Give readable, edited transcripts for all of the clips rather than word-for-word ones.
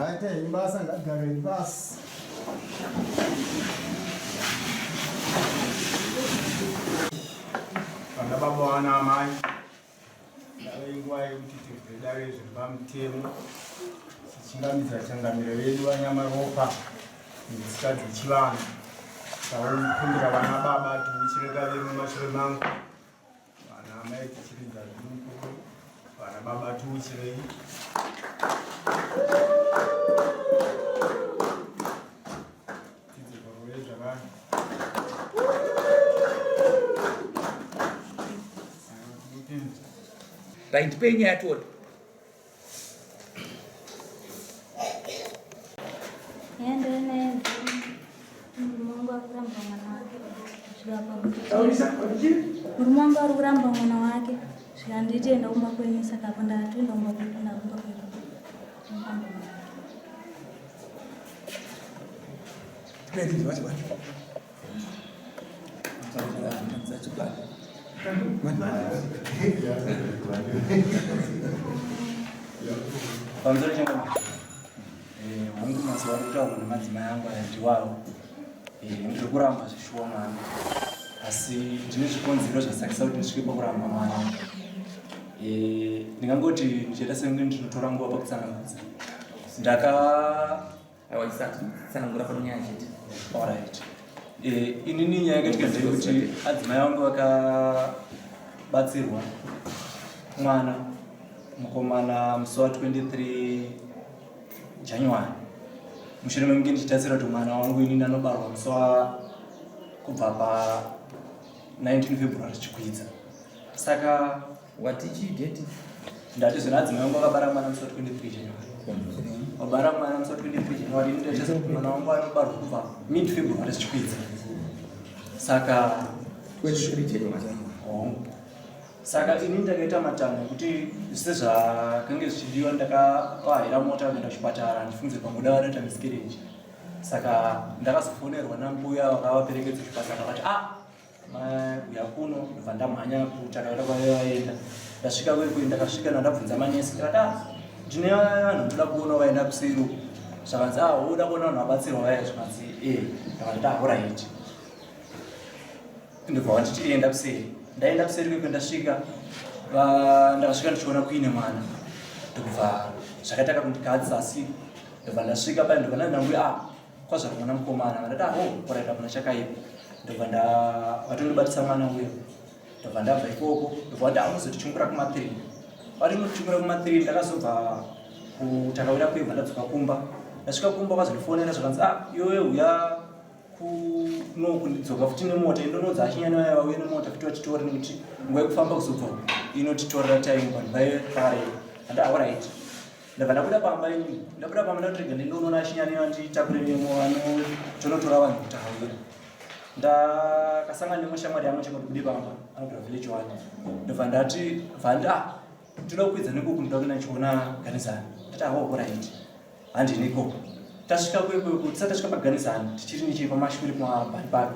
Ngaite henyu basa ngagarei pasi. Vana baba vana amai yave nguva yekuti tivhure dare zviri pamutemo tichingamidza changamire vedu vanyamaropa netsika dzechivanhu taukumbira vana baba tiuchirega vemumashure mangu Vana amai tichiridza dhuku, vana baba tiuchirei. Tidzikorore zvakare. Right, pay nyaya tione. Murume wangu ari kuramba mwana wake zvikanditi enda kumba kwenyu saka apo ndatoenda kumba kwedu ndakumba kwedu. Pamusoro changoma. Eh, wangu mazuva ari kutaurwa nemadzimai angu aya ndiwawo. Eh, ndiri kuramba zvishuwa mwana. Asi ndine zvikonzero zvasakisa kuti ndisvike pakuramba mwana. Eh, ndingangoti ndichaita senge ndinotora nguva pakutsanangudza. Ndaka Aiwa chisati tsanangura pano nyaya chete. Alright. Eh, inini nyaya yakaitika ndeyekuti adzimai vangu vakabatsirwa mwana mukomana musi wa 23 January mushure mekunge ndichitarisira kuti mwana wangu inini anobarwa musi wa kubva pa 19 February zvichikwidza saka Wati chii date? Ndati zvino adzimai vangu vakabara mwana musi wa 23 January. Vabara mwana musi wa 23 January ini ndaita kuti mwana wangu anobarwa kubva mid February zvichikwidza. Saka 23 January. Hongu. Saka ini ndakaita matanho ekuti sezvakange zvichidiwa ndakavahira mota kuenda kuchipatara ndifunze panguda vanoita miscarriage. Saka ndakazofonerwa nambuya vakavaperekedza kuchipatara vakati ah Mauya kuno ndobva ndamhanya kuTakawira kwaive vaenda. Ndasvika kwekwe ndakasvika ndandabvunza manesi ndikati ah ndine vanhu ndoda kuona vaenda kuseri uko. Zvakanzi ah woda kuona vanhu vabatsirwa vaya zvikanzi eh ndakati ah alright. Ndobva vanditi enda kuseri. Ndaenda kuseri kwekwe ndasvika ndakasvika ndichiona kuine mwana ndokubva zvakaita kakundikadza asi ndobva ndasvika paya ndobva ndandanguya ah kwazvara mwana mukomana vandati aho ah, orit hapana chakaipa ndobva vatondibatisa mwana uyo ndobva ndabva ikoko ndobva vati aunozotichungura ah, kuma3 vatinotichungura kuma3 ndakazobva kutakawira kuibva ndadzoka kumba ndasvika kumba vazondifonera zvakanzi a ah, iwe uya kuno kundidzoka futi nemota indonodza achinyana vaya vauye nemota futi vatitora nekuti nguva yekufamba kuzobva inotitorera time vanhu vaive pakareba andi aorit Ndabva ndabuda pamba ini. Ndabuda pamba ndakuti ndinoona achinyani vanditakure nemo vano tonotora vanhu kuti hawira. Ndakasangana nemwe shamwari yangu chingoti bude pamba anogara village one. Ndobva ndati vandi ah ndinoda kukwidza nekuku ndoda kuenda ndichiona Ganizani. Ndati awo alright. Handini ikoko. Tasvika kwekweku tisati tasvika paGanizani tichiri nechepamashure pamabhani pake.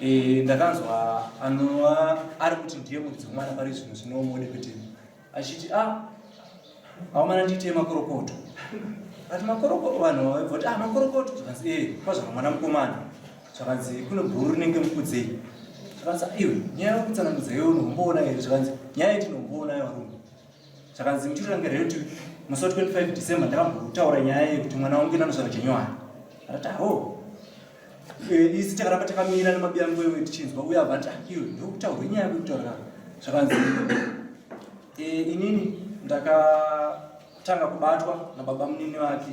Eh ndakanzwa anova ari kuti ndiye muridzi wemwana pari zvino zvinomuone kuti achiti ah aumana ndiite makorokoto ati makorokoto vanhu vaibva ah makorokoto zvakanzi eh kwazvaka mwana mukomana zvakanzi kune bhuru rinenge mukudzei zvakanzi ah, iwe nyaya yekutsanangudza iwe unomboona here zvakanzi nyaya yetinomboona varume zvakanzi muchirangarira kuti musi wa 25 December ndakambotaura nyaya yekuti mwana wangu inanozvarwa January akati aho eh, isi takaramba takamira nemabiyangu ewe tichinzwa uye abva ati ah, iwe ndokutaurwa inyaya yekutaura zvakanzi eh, inini ndakatanga kubatwa nababa munini vake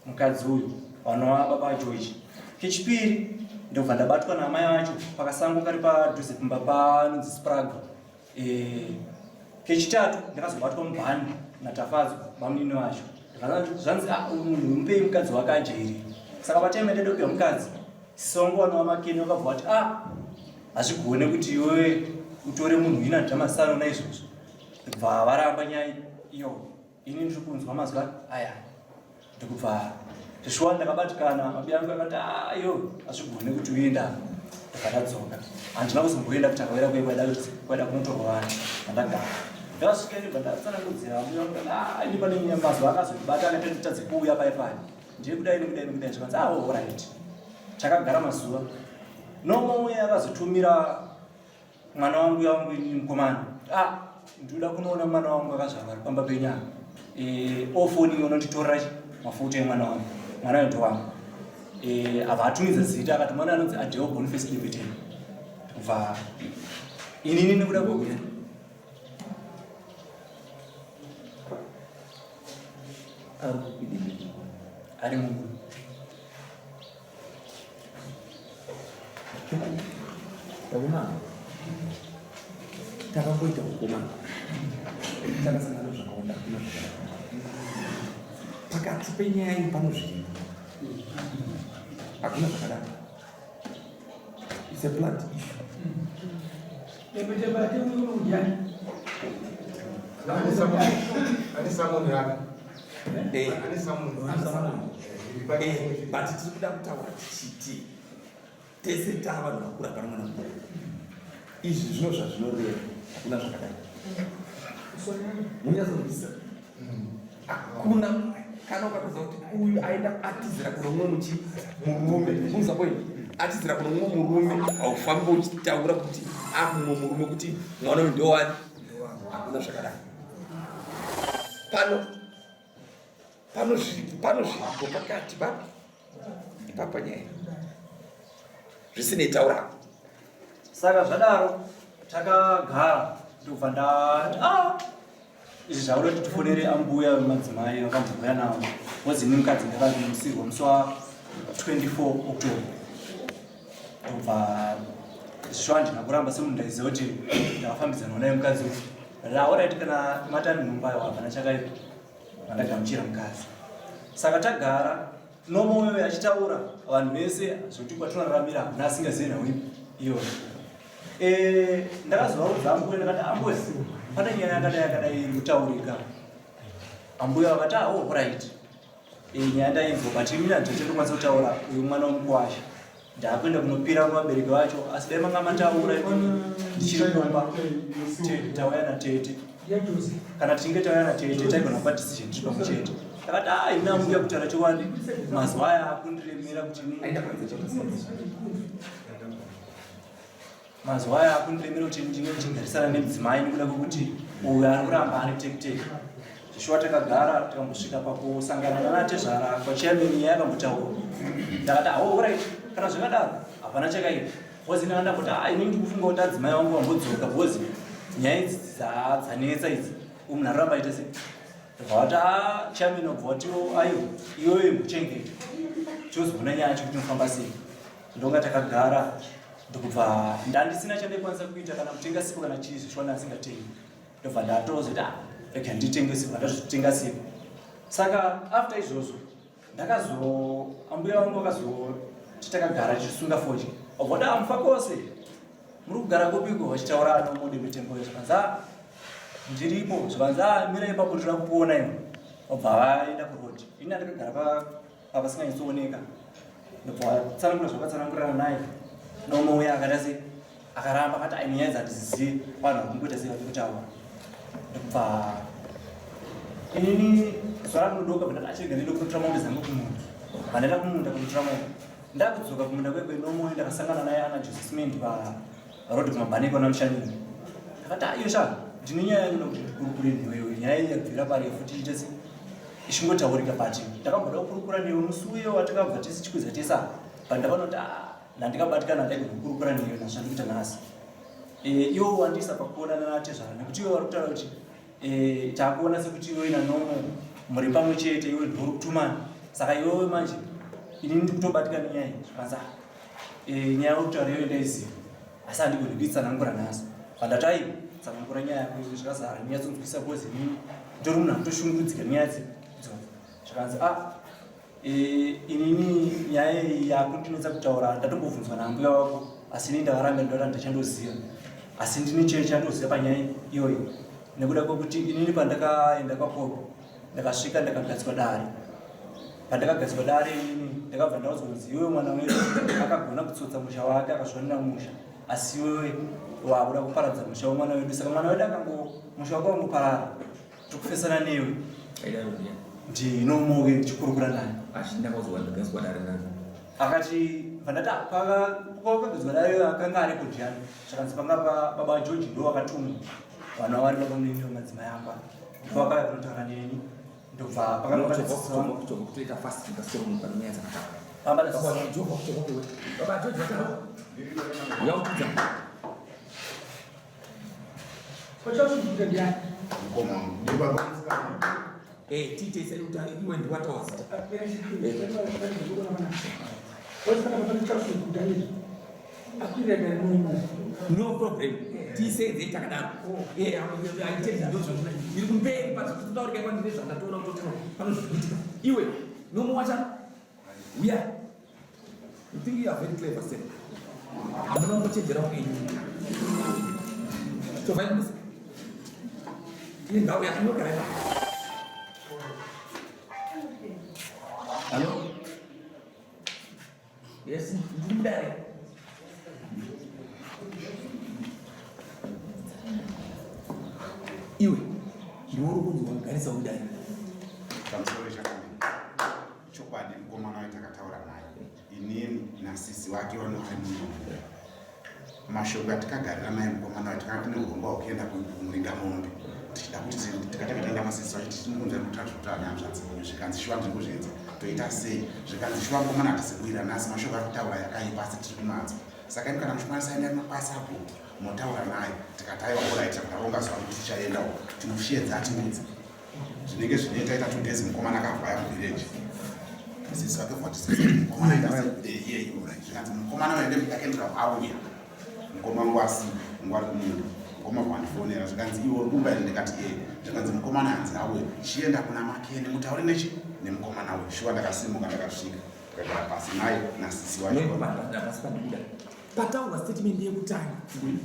mukadzi uyu vanova baba vaGeorge kechipiri ndobva ndabatwa naamai vacho pakasango kari padhuze pamba panonzi Sprague Eh, kechitatu ndakazobatwa mubhani naTafadzwa bamunini vacho zvanzi ah, uyu munhu mupei mukadzi wake ajairira saka patime ndaida kupiwa mukadzi sisongo vanova makeni vakabva vati ah hazvigone kuti iwe utore munhu ina dhamasano naizvozvo ndikubva varamba nyaya iyo ini ndiri kunzwa mazwi aya ndikubva ndishuwa ndakabatikana mabi angu akati ayo ah, azvigone kuti uenda ndakadadzoka handina kuzomboenda kuti akawira kuye kwaida kuti kwaida kunotorwa vanhu andagara. Ndakasvika ndibva ndatsanangudzira ambuya kuti ah ini pane nyaya mazuva akazondibata akaita nditadze kuuya paye paye. Ndiye kudai nekudai nekudai zvikanzi ah oh, alright. Takagara mazuva. Nomo uye akazotumira mwana wangu yangu ini mukomana. Ah ndinoda kunoona mwana wangu akazvarwa ari pamba penyu apa. Eh ofoni unonditorera chi mafuta emwana wangu. Mwana uyu ndowangu. Eh abva atumidza zita akati mwana anonzi Adeo Boniface Limited. Kubva inini nekuda kwekuti ari mukuru Vakomana, takamboita kukomana, takasangana zvakawanda, hakuna zvakadaro. Pakati penyaya iyi pano zviripo, hakuna zvakadaro. It's a blood issue. Eh. Eh, but tiri kuda kutaura tichiti tese taa vanhu vakura hapana mwana mudoko izvi zvino zvazvinoreva hakuna zvakadai munyatsonzwisisa hakuna kana ukatoziva kuti uyu aenda atizira kuno mumwe muchi murume unza boy atizira kuno mumwe murume haufambi uchitaura kuti akumwe murume kuti mwana uyu ndowani hakuna zvakadai pano pano zviripo pano zviripo pakati papi ipapa nyaya zvisinei taura saka zvadaro takagara ndobva nda ah! Izvi zvakuda kuti tifonere ambuya vemadzimai vakambouya navo bcause ini mukadzi ndakamusirwa musi wa 24 October ndobva zvishuwa handina kuramba semunhu ndaiziva kuti ndakafambidzana naye mukadzi uyu raoraiti kana matani nhumba ayo hapana chakaipa vandagamuchira mukadzi saka tagara nomoyo achitaura vanhu vese zvekuti kwatinoraramira hakuna asingazivi nhau iyoyo Eh, ndakazovaudza ambuya ndakati ambuya pane nyaya yakadai yakadai iri kutaurika ambuya vakati ah, oh, right eh, nyaya ndainzwa but ini handichatokwanisa kutaura uyu mwana wemukwasha ndakuenda kunopira kuvabereki vacho asi dai manga mataura ndichiri kumba tauya natete kana tichinge tauya natete taigona kupa decision tiri pamwe chete ndakati ah, ini ambuya kutaura chokwadi mazuva aya akundiremera kuti Mazuva aya akundiremera kuti ndinge ndichigarisana nemudzimai nekuda kwekuti uyu ari kuramba ari tekuteke. Zvishuwa takagara tikambosvika pakusangana nanatezvara kwachairman nyaya yakambotaurwa. Ndakati awo oh, alright kana zvakadaro hapana chakaipa. Because ndanga ndamboti ah ini ndikufunga kuti adzimai vangu vambodzoka because nyaya idzi dzanetsa idzi. Uyu munhu aramba aita sei? Ndobva vati ah chairman obva vatiwo aiwa iwewe muchengete. Tozoona nyaya yacho kuti inofamba sei. Ndonga takagara ndokubva ndandisina chandaikwanisa kuita kana kutenga sipo kana chii zvishwana asingatengi ndobva ndatozoti ah, rega nditenge sipo ndazotenga sipo saka after izvozvo ndakazo ambuya vangu vakazoti takagara tichisunga fodya obva ah, mufakose muri kugara kopiko vachitaura anomude mitembo iyo zvikanzi ah, ndiripo zvikanzi ah, mira ipapo ndinoda kukuona iwe obva vaenda kurodi ini andakagara pavasinganyatsooneka ndobva watsanangura zvakatsanangurana naye nomwe uya akaita sei akaramba akati ai nyaya dzatizizivi vanhu vakungoita sei vakutaura ndokubva inini zuva rakunodoka bva ndati achirega ndiende kunotora mombe dzangu kumunda bva ndaenda kumunda kunotora mombe ndakudzoka kumunda kwekwe nomwe ndakasangana naye ana joseph smith Road kumabhani kona mushanini. Ndakati ayo sha ndine nyaya yangu kuti ndikurukure newe iwe nyaya iyi yabvira parefu tichiite se ichingotaurika but ndakamboda kukurukura newe musi uye watakabva tese chikwidza tese apa but ndakaona kuti ah ndandikabatikana ndaigona kukurukura newe nazvandikuita nhasi. Eh, iwo wandiisa pakuonana natezvara nekuti iwe vari kutaura kuti eh, takuona sekuti iwe nanomo muri pamwe chete iwe ndiwe uri kutumana saka iwewe manje inini ndikutobatikana nenyaya iyi zvikanzi ah Eh, nyaya yekutaura iyoyo ndaiziva asi handigoni kuitsanangura nhasi pandatai tsanangura nyaya yako izvo zvakazara ndinyatsonzwisa bcoz inini nditori munhu anotoshungurudzika nenyaya dzodzo zvakanzi a ah, eh, inini nyaya iyi yakundinetsa kutaura ndatombobvunzwa naambuya wako asi inini ndakaramba ndaura ndachandoziva asi ndini chee chandoziva panyaya iyoyo nekuda kwekuti inini pandakaenda kwakoko ndakasvika ndakagadzwa dare Pandakagadzirwa dare inini ndakabva ndaudzwa kunzi iwewe mwana wedu akagona kutsotsa musha wake akazvionera musha asi iwewe Wakuda kuparadza musha wemwana wedu saka mwana wedu akango musha wako wangoparara tokufesana newe. Ndinomuke ndichikurukura naye. Akati vandati kwakagadzwa dare akanga aripo ndiani zvakanzi panga baba George ndo vakatumwa vanhu vavari baba munini wemadzimai angu ndo vakauya kunotaura neni ndobva pakanga pane sisi vangu kutoita fast ndikasoro munhu pane nyaya dzakataka pamba na sisi baba George baba George vataura yautidza Eh, tite sari kuti iwe ndiwatawa zita. No problem. Tisedze takadaro. Eh, aitei ndozvo. Iri kumberi pazvitotaurika kwandiri zvandatoona kuti panozviitika. Iwe, nomo wacha. Uya. You think you are very clever, sir. Hamuna kumbochenjera kunge ini. Chovai musi. Iye ngauya inogara ipapo. Hello? Yes, ndiri mudare. Iwe, ndiwe uri kunzi wagarisa mudare. Pamusoro chakamira. Chokwadi mukomana wacho takataura naye inini nasisi wake vanove muno. Mashoko atikagarira naye mukomana wacho takanga tine urongwa hwekuenda kumuringa mombe tichida kuti tikatanga taenda masisi wacho tichimuunza kutatu hanzvadzi zvikanzi shuwa ndiri kuzvinza toita sei zvikanzi shuwa mukomana hatisi kuwira nhasi mashoko ari kutaura yakaipa asi tiri kumanzwa saka imi kana muchikwanisa enda kwasabhuku motaura naye tikati aiwa orit takaronga zuva kuti tichaendawo tinoshedza atiudze zvinenge zvinoita ita 2 days mukomana akavhaya muvillage sisi vake vati mukomana iyeyo zvikanzi mukomana waende akaendera auya mukoma wangu asi wangu ari kumunda mukoma vandifonera zvikanzi iwe uri kumba here ndikati ee zvikanzi mukomana hanzi auya chienda kuna makeni mutaure nechi nemukomana uyu shuwa ndakasimuka ndakasvika ndakagara pasi naye nasisi wacho Pasi pandikuda. Pataurwa statement yekutanga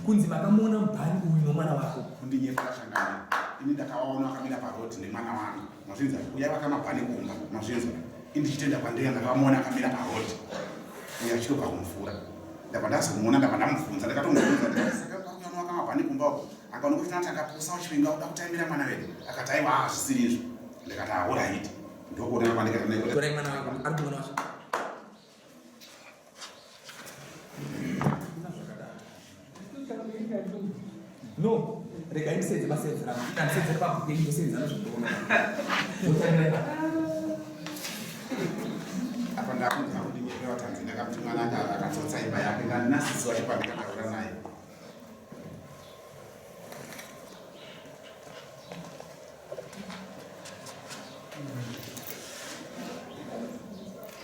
kunzi makamuona mubhani uyu nomwana wako. Kundinyepera changamire ini ndakavaona vakamira parodi nemwana wangu mazvinzwa uya vakamabhani kumba mazvinzwa ini ndichitoenda kwandega ndakavamuona akamira parodi uya achitobva kumvura ndabva ndazomuona ndabva ndamubvunza ndakatomubvunza ndikati saka uyaona wakamabhani kumba uko akaona kuti tana takapusa uchivinga uda kutaimira mwana wedu akati aiwa hazvisiri izvo ndikati aoraiti ndokuonana kwandikaita naye Torai mwana wako, ari kumwana wacho. No, regai ndisedze masedzera. Ndisedzere pabhuku yenyu ndosedzera nezvandinoona. Ndotangira ipapo. Apa ndakunzwa kundinyepera tanzi ndakamuti mwana akatsotsa imba yake ndandinasisi wacho pandikataura naye.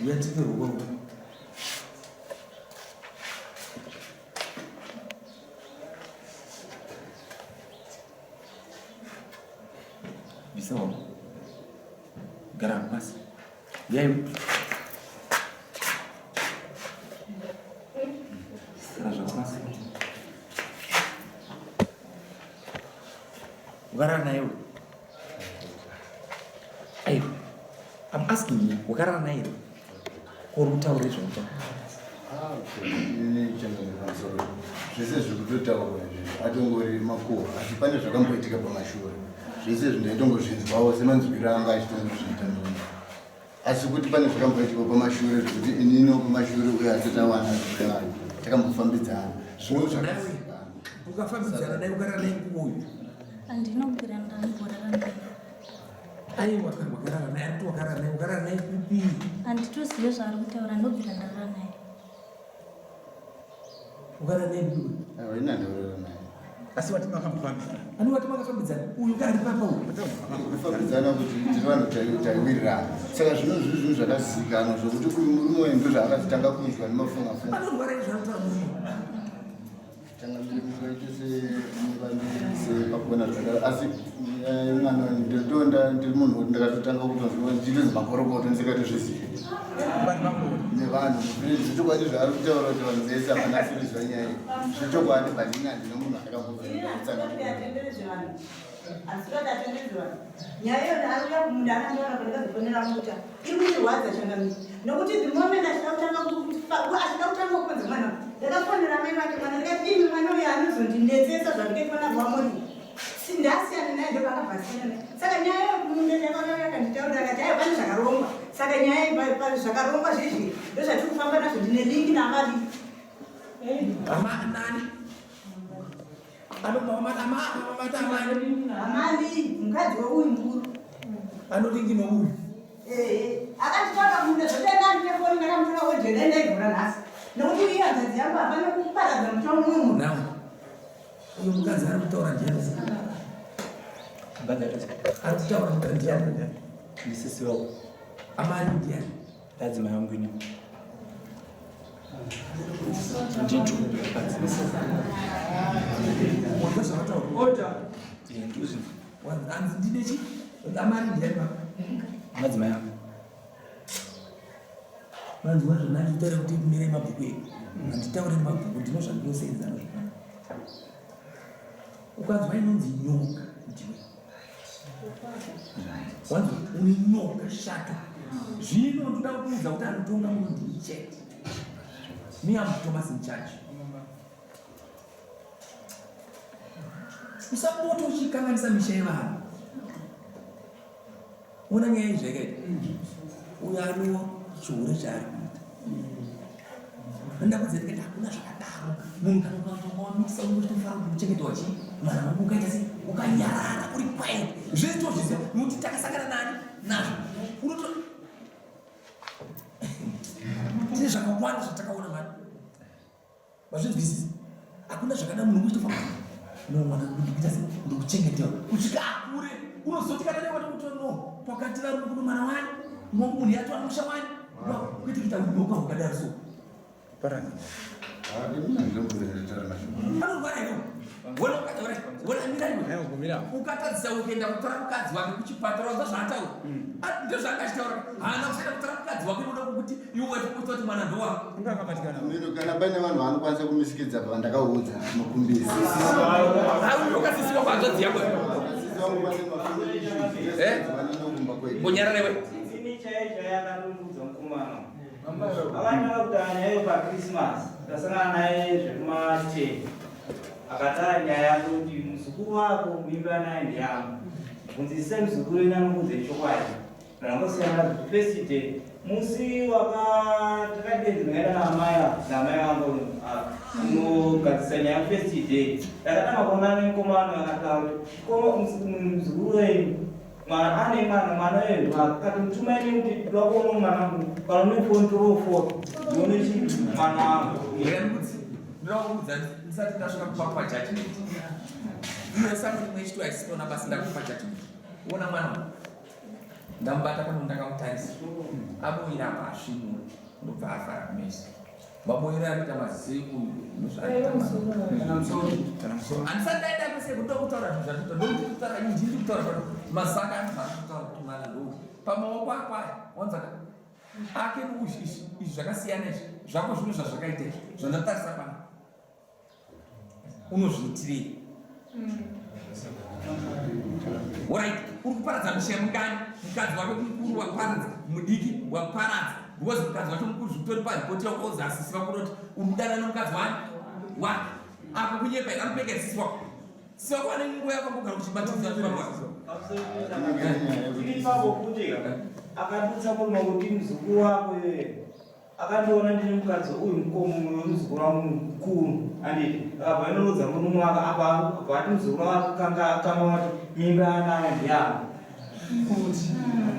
Uya tipe ruoko rwako. Bvisa wako. Gara pasi. Uyai. Gara zvako pasi. Wakarara naye uyu? Aiwa. I'm asking you, wakarara naye here? Ko uri kutaura izvozvo? Ini changamire pamusoro zvese zviri kutotaurwa izvi atongori makuhwa asi pane zvakamboitika pamashure zvese izvi ndaitongozvinzwawo semanzwiro anga achitongozviita ndono asi kuti pane zvakamboitika pamashure zvekuti inini pamashure uye asati awana zvayo takambofambidzana zvinhu zvakazivikanwa. Ukafambidzana naye ukarara naye uyu? Handina kubvira ndamborara naye. Aiwa, wakarara naye, arikuti wakarara naye, wakarara naye kupi? Handitozive zvaari kutaura, ndobvira ndarara naye. Wakarara naye kupi uyu? Aiwa, ini handorara naye. Asi wati makambofambidzana? Ani wati makafambidzana? Uyu ka ari papa uyu. Kufambidzana kuti tiri vanhu taiwirirana saka zvino zviri zvinhu zvakazivikanwa zvokuti uyu murume uyu ndozvaakazotanga kunzwa nemafungafunga. Anorwara izvo anotaura murume. Changamire mungaite semungandiise pakuona zvakadaro asi nyaya yemwana uyu ndinotonda ndiri munhu wekuti ndakatotanga kutonzwa ndichitonzi makorokoto ndisingatozivi nevanhu zvechokwadi zvaari kutaura kuti vanhu vese havana kurizwa nyaya iyi zvechokwadi but ini handina munhu andakambotsanangura. Nyaya iyo ari kumunda akandiwana pandakazofonera muta iri kundirwadza changamire nokuti the moment achida kutanga achida kutanga kukonza mwana. Ndakafonera mai vake mwana ndikati imi mwana uyu anozondinetsesa zvandikaitwa nabamuri. Ndasiyana naye ndopakabva asiyana naye. Saka nyaya yekumunda yakauya yakanditaurira akati aiwa pane zvakarongwa. Saka nyaya iyi zvakarongwa zvezvi ndozvatiri kufamba nazvo ndine lingi naamali. Ama nani? Amali mukadzi weuyu mukuru. Anolingi nouyu. Eh, akanditsvaka munda zvotenda ndine foni ndakamutora wejeda ndaivhura nhasi. Nekuti iye hanzvadzi yangu hapana kuparadza musha mumwe munhu. Now, uyo mukadzi ari kutaura ndiani? Ari kutaura mukadzi ndiani? Ndisisi wavo. Amali ndiani? Ndadzimai wangu ini. Madzimai angu. Vanzwa zvandanditaura kuti mirai mabhuku edu. Handitaure mabhuku ndino zvandinosenza nazvo. Ukanzwa inonzi nyoka ndiwe. Wanzwa une nyoka shato. Zvino ndoda kukuudza kuti anotonga munhu ndini chete. Me am Thomas in charge. Usapota uchikanganisa misha yevanhu. Ona nyaya iyi zvayakaita. Uyo ano chihure chaari kuita. Ndakudza ndikati hakuna zvakadaro. Munhu kana ukatonga wamisa unotofara kuti uchengetewa chii? Mwana wangu ukaita sei? Ukanyarara uri quiet. Zvese tozviziva nokuti takasangana nani nazvo. Unoto Tine zvakawanda zvatakaona mani. Vazvinzwisisi. Hakuna zvakada munhu kuchitofa. No mwana ndikuita sei? Ndikuchengetewa. Kusvika akure. Unozoti kana newa kuti no pakati varume kuno mwana wani. Mwangu munhu yatwa musha wani. Kwete kuita unyoka hwakadaro so. Anorwara here? Ukatadzisa ukaenda kutora mukadzi wake kuchipatara wanzwa zvaataura ah, ndozvaanga achitaura haana kusaenda kutora mukadzi wake noda kukuti iwe waitoti mwana ndowako kana paine vanhu vanokwanisa kumisikidza pavandakaudza mukumbisi ukasisi wako hanzvadzi yako eh? mbonyararewe Akanyora kuti nyaya iyo paChristmas tasangana naye zvekuma10 akatara nyaya yake kuti muzukuru wako mimba naye ndeyangu bvunzisai muzukuru wenyu anokuudza chokwadi ndangosiyana nazvo first day musi wakatakadedzi ndakaenda naamai naamai vangu kunogadzisa nyaya first day ndakatanga kuonana nemukomana akataura kuti muzukuru wenyu Mwana ane mwana mwana uyo ndwake kati mutuma ini kuti ndoda kuona mwana wangu kana une foni toro foni ndione chi mwana wangu. Ndoda kuudza ndisati ndasvika kupa kupa judgment. Iwe samwe rimwe chito aisitona basi ndakupa judgment. Uona mwana wangu. Ndamubata pano ndakamutarisa. Abuira apa asvinura ndobva afara kumeso. Maboyero anoita maziso handisati ndaenda kwese kuda kutaura zvinhu zvatoita ndokuti kutaura ini ndiri kutaura pano masaka anofanira kutaura kuti mwana ndou pamaoko ako aya wanzaka ake nouzvi izvi izvi zvakasiyana izvi zvako zvino zvazvakaita izvi zvandatarisa pano unozviitirei Orit uri kuparadza misha yemungani mukadzi wake mukuru waparadza mudiki waparadza because mukadzi wacho mukuru zvikutori paripoti yakozi asisi vako unoti uri kudana nemukadzi wani wake apo kunyepa here anopeka sisi wako sisi wako ane nguva yakambogara kuchibatidza akadutsa kuruma kuti muzukuru wako iyoyo Akandiona ndine mukadzi uyu mukoma wemuzukuru wangu mukuru anditi akabva anorodza murume wake apa abva ati muzukuru wake kanga akanga wati mimba anayo ndiyangu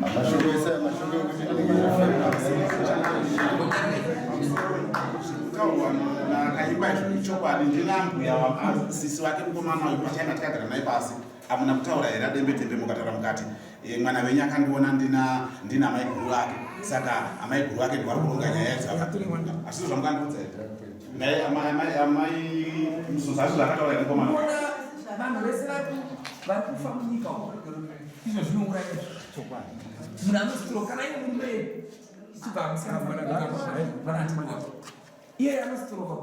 Mashoko ese mashoko ekuti Akaimba izvo ichokwadi ndina mbuya sisi wake mukomana uyu pachaina tikagara naye pasi amuna kutaura here adembetembe mukataura mukati Eh, mwana wenyu akandiona ndina ndina amaiguru vake saka amaiguru vake ndivari kuronga nyaya idzo asi zvamukandiudza here naye amai musuza asi zvakataura here mukomana vanhu vese vari kufa munyika umu izvo zvinouraya munhu anostroke kana iye murume chibva musikana iye anostroka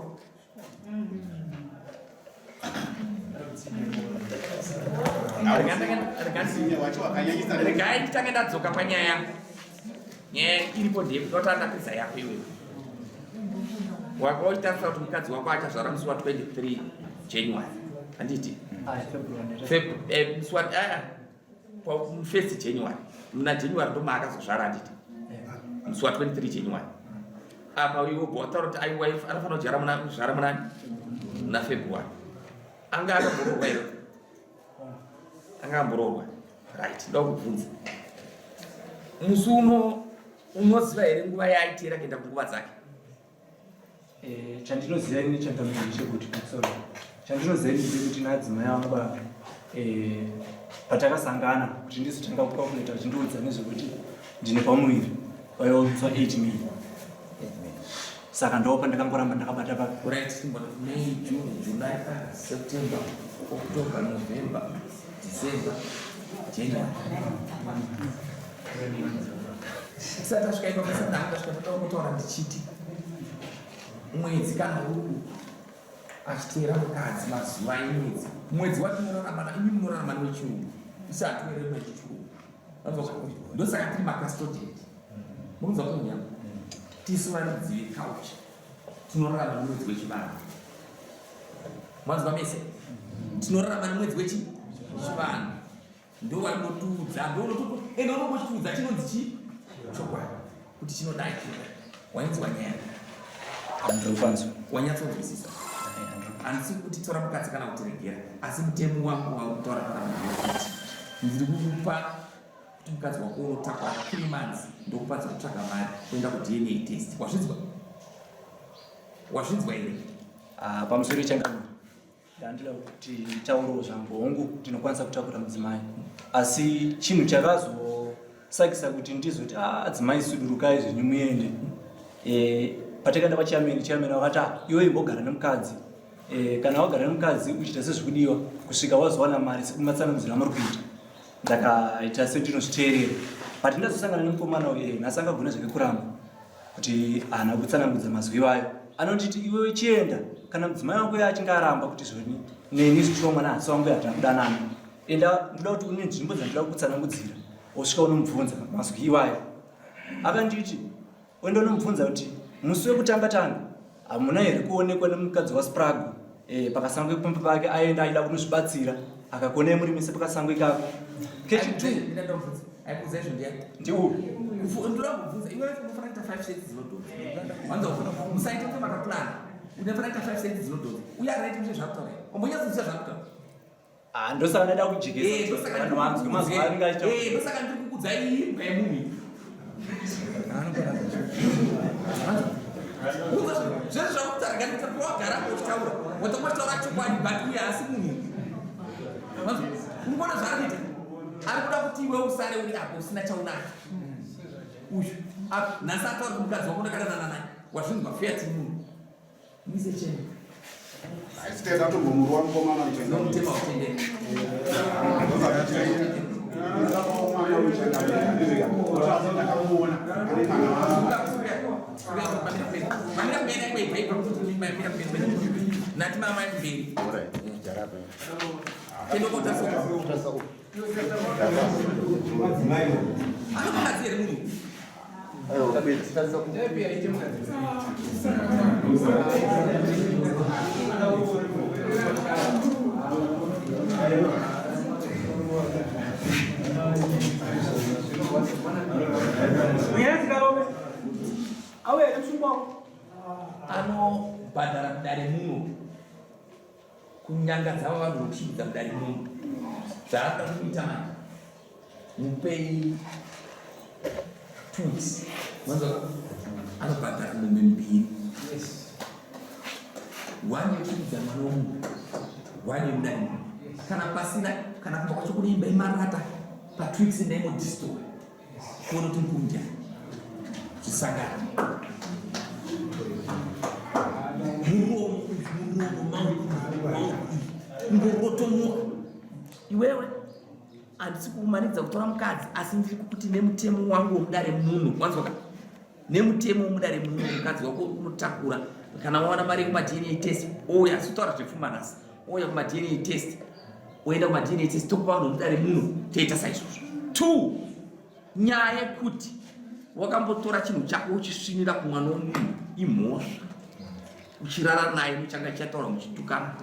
Regai nditange ndadzoka panyaya yangu. Nyaya iripo ndeyekuti watanga ndapedza yako iwewe. Wanga uchitarisa kuti mukadzi wako achazvara musi wa 23 January. Handiti? Eh, musi wa eh, first January. Muna January ndo maakazozvara handiti? Musi wa 23 January. Apa iwe wataura kuti aiwa anofanira kujara muna kuzvara muna muna February. Anga akamboroorwa here? Anga amboroorwa. Right, ndakubvunza. Musi uno Unoziva here nguva yaaiteera kuenda kunguva dzake? Eh, chandinoziva ini changamire ndechekuti sorry chandinoziva ini ndechekuti naadzimai vangu baba eh, patakasangana kuti ndizotanga kucalculata vachindiudza nezvekuti ndine pamuviri vaiwa 8 may saka ndo pandakangoramba ndakabata pa Right, May, June, July, September, October, November, December, January. Tisati tasvika ipapo, tisati tasvika ipapo, taura ndichiti mwedzi kana uri achiteera mukadzi mazuva emwedzi, mwedzi watinorarama imi munorarama newechirungu, isu hatinorarama nechirungu. Ndosaka tiri macustodian. Mukunzwa point yangu? Tisu varidzi vecouch tinorarama nemwedzi wechivanhu. Manzwa mese? Tinorarama nemwedzi wechivanhu. Ndowanotiudza, ndowanotiudza, ende unongochitiudza chinonzi chii? Chokwadi. Kuti chinodai chinodai. Wainzwa nyaya? Ndinofanzwa. Wanyatsonzwisisa. Handisi kuti tora mukadzi kana kuti regera, asi mutemo wangu wautaura kana kuti ndiri kukupa kuti mukadzi wako unotakwa 3 months ndokupa dzekutsvaga mari kuenda kuDNA test. Wazvinzwa? Wazvinzwa here? Ah, pamusoro changamire. Ndandida kuti nditaurewo zvangu, hongu ndinokwanisa kutakura mudzimai, asi chinhu chakazosakisa kuti ndizoti ah, adzimai sudurukai zvenyu muende. E, patakaenda kwachairman, chairman vakati ah, iwe imbogara nemukadzi e, kana wagara nemukadzi uchiita sezvikudiwa kusvika wazowana mari sekumatsanangudziro amuri kuita. Ndakaita sendinozviteerera but ndazosangana nemukomana uyu eh, nhasi angagona zvake kuramba kuti haana kutsanangudza mazwi iwayo anonditi iwewe chienda kana mudzimai wako iye achinge aramba kuti zvoni neni zvichiwa mwana hasi wangu hatina kudanana enda ndoda kuti une nzvimbo dzandinoda kukutsanangudzira osvika unomubvunza mazwi iwayo akanditi oenda unomubvunza kuti musi wekutanga tanga hamuna here kuonekwa nemukadzi wasprago e, pakasango ipomba pake aenda aida kunozvibatsira akakonai muri mese pakasango ikako kechitu ndiuyu ndoda kubvunza iwe unofanira kuita 5 cents dzinodhonza wanza musaite kuti makaplan unofanira kuita 5 cents dzinodhonza uye right mushe zvakutaura ombonyatsonzwisisa zvakutaura Ah, ndosaka ndaida kujekesa eh, vanhu vanzwe mazwi anenge achitaura eh, ndosaka ndiri kukudza imbwa yemunhu zvese zvakutaura nganditaura wagara uchitaura watanga uchitaura chokwadi but uye haasi munhu urikuona zvaari kuita ari kuda kuti iwe usare uri apo usina chaunacho uyu nhasi ataura kuti mukadzi wako ndakadanana naye wazvinzwa feya tiri munhu Mise chena. Haisitenda kutombomurowa mukomana Nomutema utendeka. Nati mama mberi. Tendokota soko. Anokadzi here munhu? Anobhadhara mudare muno kunyangadza vanhu nokushingidza mudare muno zvaanoda kuita manje mupei 2 weeks manzwa anobhadhara mombe mbiri one yekuridza mwana womunhu one yemudare munhu kana pasina kana kumba kwacho kune imba yemarata patwo weeks ndaimodistora kuona kuti mukuru ndiani zvisangana muromo muromo mauku mauku ngorotomoka iwewe handisi kukumanikidza kutora mukadzi asi ndiri kukuti nemutemo wangu womudare muno wanzwa ka nemutemo womudare muno mukadzi wako unotakura kana wawana mari yekumadna test ouya asi kutaura zvepfuma nhasi ouya kumadna test oenda kumadna test tokupa vanhu vomudare muno toita saizvozvo two nyaya yekuti wakambotora chinhu chako uchisvinira kumwana womunhu imhosva. Uchirara naye muchanga chataura muchitukana.